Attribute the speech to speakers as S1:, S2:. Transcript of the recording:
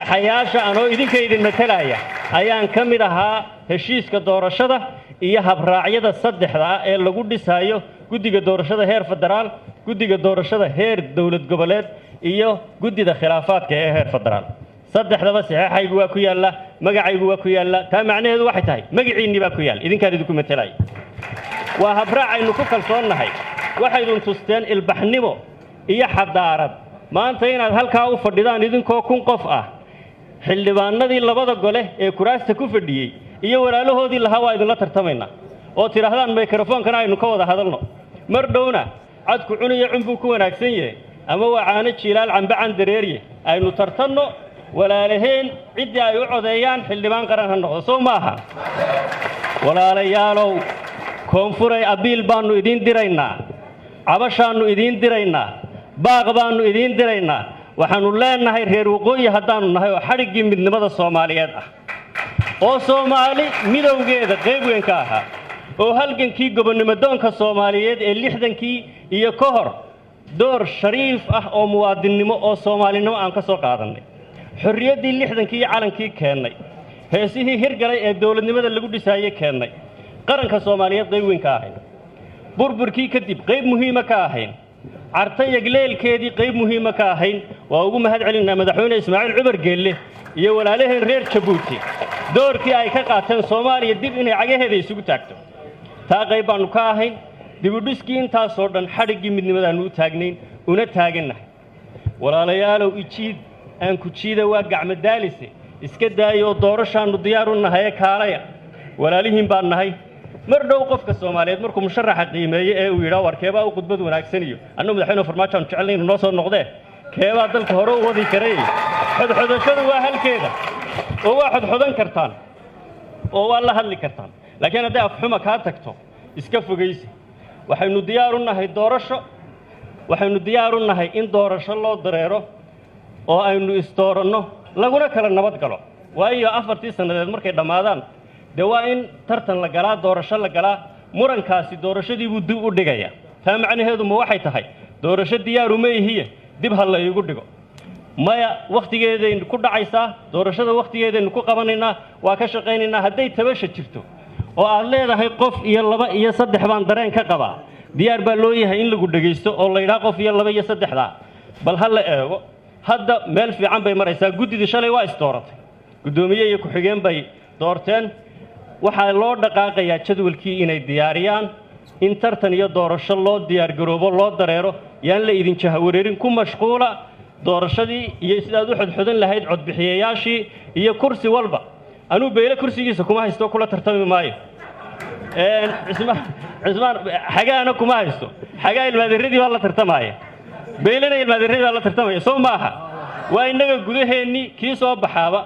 S1: Saxeexayaasha anoo idinka idin matalaya ayaan ka mid ahaa heshiiska doorashada iyo habraacyada saddexda ah ee lagu dhisaayo guddiga doorashada heer federaal, guddiga doorashada heer dowlad goboleed iyo guddida khilaafaadka ee heer federaal. Saddexdaba saxeexaygu waa ku yaalla, magacaygu waa ku yaalla. Taa macnaheedu waxay tahay magaciinnii baa ku yaal, idinkaan idinku matalaya. Waa habraac aynu ku kalsoonnahay. Waxaydun tusteen ilbaxnimo iyo xadaarad maanta inaad halkaa u fadhidaan idinkoo 1000 qof ah, xildhibaanadii labada gole ee kuraasta ku fadhiyey iyo walaalahoodii lahaa waa idinla tartamaynaa, oo tidhaahdaan mikrofoonkana aynu ka wada hadalno. Mar dhowna cadku cuniyo cunbuu ku wanaagsan yahay, ama waa caano jiilaal cambacan dareerye. Aynu tartanno, walaalaheen ciddii ay u codeeyaan xildhibaan qaran ha noqdo, soo maaha? Walaalayaalow, Koonfuray, abiil baannu idiin diraynaa, cabashaannu idiin diraynaa, baaq baannu idiin diraynaa. Waxaannu leenahay, reer Waqooyi haddaannu nahay oo xadhiggii midnimada Soomaaliyeed ah oo Soomaali midowgeeda qayb weyn ka ahaa oo halgankii gobonnimodoonka Soomaaliyeed ee 60-kii iyo ka hor door shariif ah oo muwaadinnimo oo Soomaalinimo aan ka soo qaadannay, xorriyaddii 60-kii iyo calankii keennay, heesihii hirgalay ee dowladnimada lagu dhisaayey keennay, qaranka Soomaaliyeed qayb weyn ka ahayn, burburkii kadib qayb muhiima ka ahayn, Carta yagleelkeedii qayb muhiima ka ahayn, waa ugu mahad celinaa Madaxweyne Ismaaciil Cumar Geelle iyo walaalaheen reer Jabuuti doorkii ay ka qaateen Soomaaliya dib inay cagaheeda isugu taagto. Taa qayb baannu ka ahayn. Dibudhiskii intaasoo dhan xadhiggii midnimadaannu u taagnayn una taagannahay. Walaalayaalow, ijiid aan ku jiida waa gacmo daalise, iska daayoo doorashaannu diyaar u nahaye kaalaya, walaalihiin baan nahay. Mar dhow qofka Soomaaliyeed markuu musharaxa qiimeeye ee uu yidhaha, war keebaa u khudbad wanaagsan iyo annagu Madaxweyne Farmaajo aanu jecelnay inuu noo soo noqdee, keebaa dalka hore u wadi karay? Xodxodashadu waa halkeeda, oo waa xodxodan kartaan oo waa la hadli kartaan, laakiin hadday afxuma kaa tagto, iska fogaysi. Waxaynu diyaar u nahay doorasho. Waxaynu diyaar u nahay in doorasho loo dareero oo aynu isdooranno, laguna kala nabad galo. Waayo, 4-tii sannadeed markay dhammaadaan, dee waa in tartan la galaa, doorasho la galaa. Murankaasi doorashadii buu dib u dhigaya. Taa macnaheedu ma waxay tahay doorasho diyaaru ma ihiye, dib ha la iigu dhigo? Maya, wakhtigeedaynu ku dhacaysaa doorashada, wakhtigeedaynu ku qabanaynaa, waa ka shaqaynaynaa. Hadday tabasha jirto oo aad leedahay qof iyo laba iyo saddex baan dareen ka qabaa, diyaar baa loo yahay in lagu dhegaysto oo la yidhaha qof iyo laba iyo saddexdaa bal ha la eego. Hadda meel fiican bay maraysaa. Guddidii shalay waa isdooratay, guddoomiye iyo ku-xigeen bay doorteen. Waxaa loo dhaqaaqayaa jadwalkii inay diyaariyaan, in tartan iyo doorasho loo diyaargaroobo, loo dareero. Yaan la idin jahawareerin. Ku mashquula doorashadii iyo sidaad u xodxodan lahayd codbixiyayaashii iyo kursi walba. Anuu Beyle kursigiisa kuma haysto, kula tartami maayo. Cismaan, Cismaan Xagaana kuma haysto. Xagaa ilmaadeeradii baa la tartamaya, Beylena ilmaadeeradii baa la tartamaya, soo maaha? Waa innaga gudaheennii kii soo baxaaba.